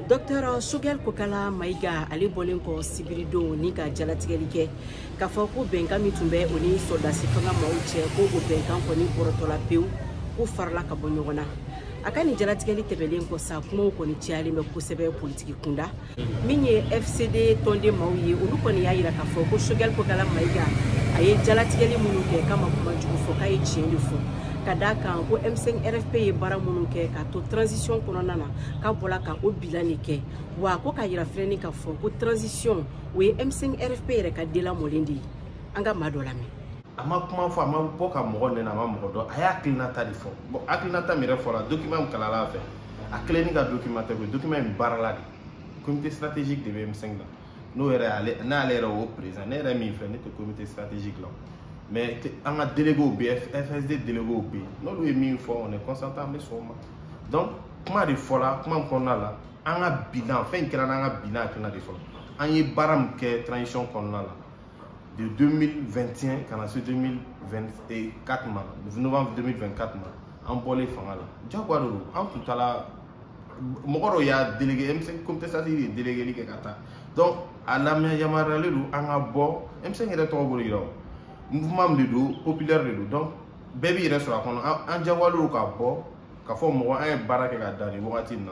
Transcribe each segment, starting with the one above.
Docteur Choguel Kokalla Maïga, ale bɔlen kɔ sibiridon ni ka jalatigɛli kɛ k'a fɔ ko bɛnkan min tun bɛ o ni sɔrɔdasi fanga maaw cɛ, ko o bɛnkan kɔni bɔrɔtɔla pewu, ko farala ka bɔ ɲɔgɔn na. A ka nin jalatigɛli tɛmɛlen kɔ sa, kumaw kɔni cayalen bɛ kosɛbɛ politiki kunda. Min ye FCD tɔnden maaw ye, olu kɔni y'a yira k'a fɔ ko Choguel Kokalla Maïga, a ye jalatigɛli minnu kɛ, k'a ma kuma jugu fɔ, k'a ye tiɲɛ de fɔ, ka d'a kan ko M5 RFP ye baara minnu kɛ k'a to transition kɔnɔna na, k'a bɔla ka o bilan de kɛ. Wa ko k'a yira filɛni k'a fɔ ko transition, o ye M5 RFP yɛrɛ ka delamɔlen de ye. An ka maa dɔ lamɛn. A ma kuma fɔ, a ma bɔ ka mɔgɔ nɛnɛ, a ma mɔgɔ dɔn, a y'a hakilinata de fɔ. Bon, hakilinata min yɛrɛ fɔra, document min kalanla a fɛ, a kelen ni ka document tɛ koyi, document in baarala de. Comité stratégique de bɛ M5 la, n'o yɛrɛ ale n'ale yɛrɛ o président. Ne yɛrɛ min filɛ, ne tɛ comité stratégique la, mais an ka délégués bɛ yen, FSD délégués bɛ yen, n'olu ye min fɔ, on est consentant, an bɛ sɔn o ma. Donc kuma de fɔla, kuma min kɔnɔna la, an ka bilan, fɛn in kɛra n'an ka bilan hakilina de fɔlɔ. An ye baara min kɛ transition kɔnɔna la de 2021 ka na se 2024 ma, novembre 2024 ma, an bɔlen fanga la, jagoya de don. An tun taara, mɔgɔ dɔw y'a délégué, M5 comité stratégique ye délégué kɛ ka taa. Donc a lamɛn, yamaruyalen don an ka bɔ. M5 yɛrɛ tɔgɔ b'o de yira, o mouvement min de don, populaire de don, donc bɛɛ b'i yɛrɛ sɔrɔ a kɔnɔ. An jagoyalen don ka bɔ k'a fɔ mɔgɔ an ye baara kɛ ka dan nin wagati in na,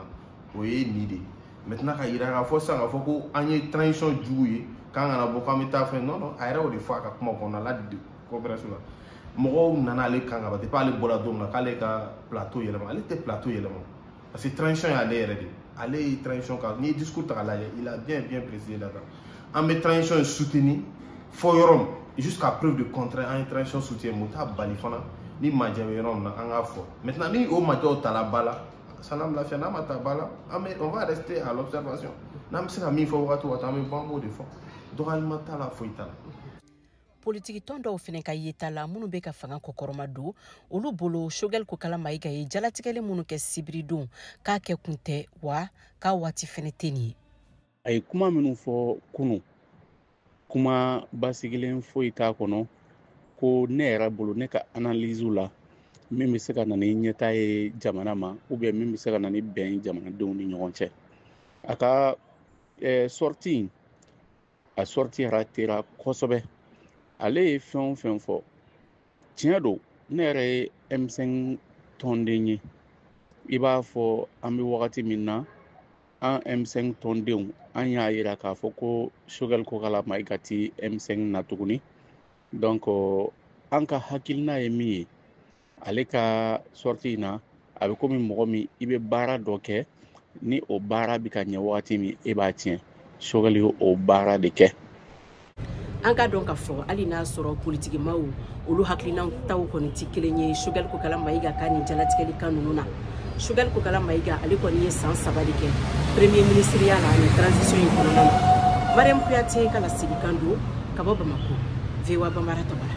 o ye nin de ye. Maintenant, ka yira k'a fɔ sisan k'a fɔ ko an ye transition jugu ye, k'an kana bɔ, k'an bɛ taa fɛn, non non, a yɛrɛ y'o de fɔ a ka kuma kɔnɔna la conférence la. Mɔgɔw nana ale kan ka ban depuis ale bɔra don min na k'ale ka plateau yɛlɛma. Ale tɛ plateau yɛlɛma, parce que transition y'ale yɛrɛ de, ale ye transition kan. N'i ye discours ta k'a lajɛ, il a bien bien précisé là-dedans, an bɛ transition in soutenir fɔ yɔrɔ min, jusqu'à preuve de contraire, an ye transition soutien. Mun t'a bali fana, ni majɛ bɛ yɔrɔ min na, an k'a fɔ. Maintenant, ni o majɛw tala ba la, san'an lafiya, n'a ma ta ba la, an bɛ, on va rester à l'observation. N'an bɛ se ka min fɔ wagati o wagati, an bɛ bɔ, an b'o de fɔ. Dɔgɔyalima t'a la, foyi t'a la. Politiki tɔn dɔw fɛnɛ ka yeta la, minnu bɛ ka fanga kɔkɔrɔma don, olu bolo, Choguel Kokalla Maïga ye jalatigɛli minnu kɛ sibiridon, k'a kɛ kun tɛ wa k'a waati fɛnɛ tɛ nin ye. A ye kuma minnu fɔ kunun, kuma basigilen foyi t'a kɔnɔ ko ne yɛrɛ bolo, ne ka analyse la, min bɛ se ka na ni ɲɛta ye jamana ma, ou bien min bɛ se ka na ni bɛn ye jamanadenw ni ɲɔgɔn cɛ. A ka sortie in, a sortie ratera kosɛbɛ. Ale ye fɛn o fɛn fɔ, tiɲɛ don, ne yɛrɛ ye M5 tɔnden ye. I b'a fɔ an bɛ wagati min na, an M5 tɔndenw, an y'a yira k'a fɔ ko Choguel Kokalla Maïga ti M5 na tuguni. Donc an ka hakilina ye min ye, ale ka sortie in na, a bɛ komi mɔgɔ min i bɛ baara dɔ kɛ, ni o baara bɛ ka ɲɛ wagati min, e b'a tiɲɛ. Choguel ye o baara de kɛ. An ka dɔn k'a fɔ hali n'a sɔrɔ politikimaw olu hakilina taw kɔni tɛ kelen ye Choguel Kokalla Maïga ka nin jalatigɛli kan ninnu na, Choguel Kokalla Maïga, ale kɔni ye san 3 de kɛ premier ministre ya la nin transition in kɔnɔna na. Mariam Kuyate ka laselikan don ka bɔ Bamako, VOA Bambara tɔgɔ la.